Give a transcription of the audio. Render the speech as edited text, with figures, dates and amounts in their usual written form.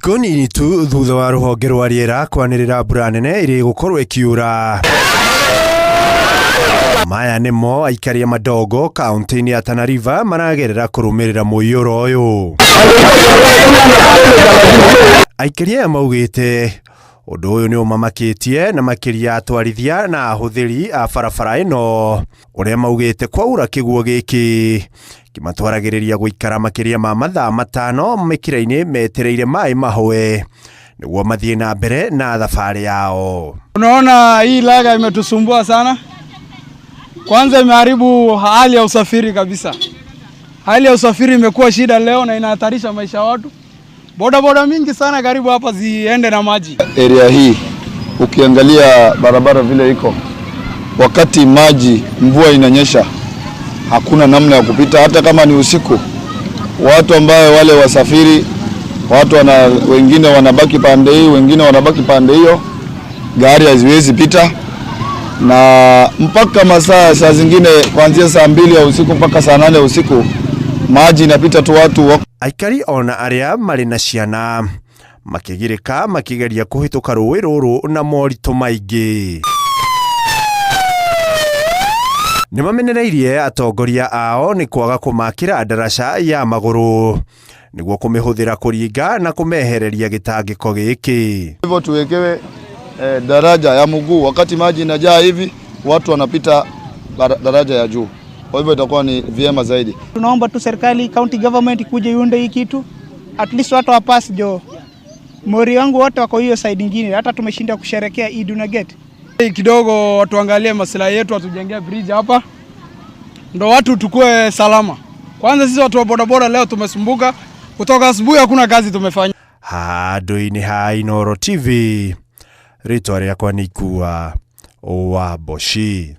Thikũ nini tu thutha wa rũhonge rwa rĩera kwanĩrĩra mbura nene ĩrĩa ĩgũkorwo ĩkiura. Maya nĩmo aikari a Madogo kaunti-inĩ ya Tana River maragerera kũrũmĩrĩra mũiyũro ũyũ. Aikari aya maugĩte ũndũ ũyũ nĩ ũmamakĩtie na makĩria atwarithia na ahũthĩri a barabara ĩno ũrĩa maugĩte kwaura kĩguo gĩkĩ kĩmatwaragĩrĩria gũikara makĩria ma mathaa 5 mĩkĩra-inĩ metereire maĩ mahũe nĩguo mathiĩ na mbere na thabarĩ yao. Unaona hii laga imetusumbua sana. Kwanza imeharibu hali ya usafiri kabisa. Hali ya usafiri imekuwa shida leo na inahatarisha maisha ya watu. Boda boda mingi sana karibu hapa ziende na maji. Area hii ukiangalia barabara vile iko, wakati maji mvua inanyesha hakuna namna ya kupita, hata kama ni usiku. Watu ambao wale wasafiri, watu wengine wanabaki pande hii, wengine wanabaki pande hiyo, gari haziwezi pita, na mpaka masaa saa zingine kuanzia saa 2 ya usiku mpaka saa 8 ya usiku maji inapita tu watu wako. Aikari ona arĩa marĩ na ciana makĩgirĩka makĩgeria kũhĩtũka rũĩ rũrũ na moritũ maingĩ. Nĩmamenereirie atongoria ao nĩ kwaga kũmakĩra ndaraca ya magũrũ nĩguo kũmĩhũthĩra kũringa na kũmehereria gĩtangĩko gĩkĩ. Hivyo tuwekewe daraja ya mguu, wakati maji inajaa hivi watu wanapita daraja ya juu. Kwa hivyo itakuwa ni vyema zaidi. Tunaomba tu serikali, county government ikuje iunde hii kitu, at least watu wa pass jo. Mori wangu wote wako hiyo side nyingine, hata tumeshinda kusherekea Eid una get. Kidogo watuangalie maslahi yetu, watujengee bridge hapa ndo watu tukue salama. Kwanza sisi watu wa bodaboda leo tumesumbuka, kutoka asubuhi hakuna kazi tumefanya. Handũ-inĩ ha Inooro TV, rĩtwa rĩakwa nĩ Ikua wa Mboci.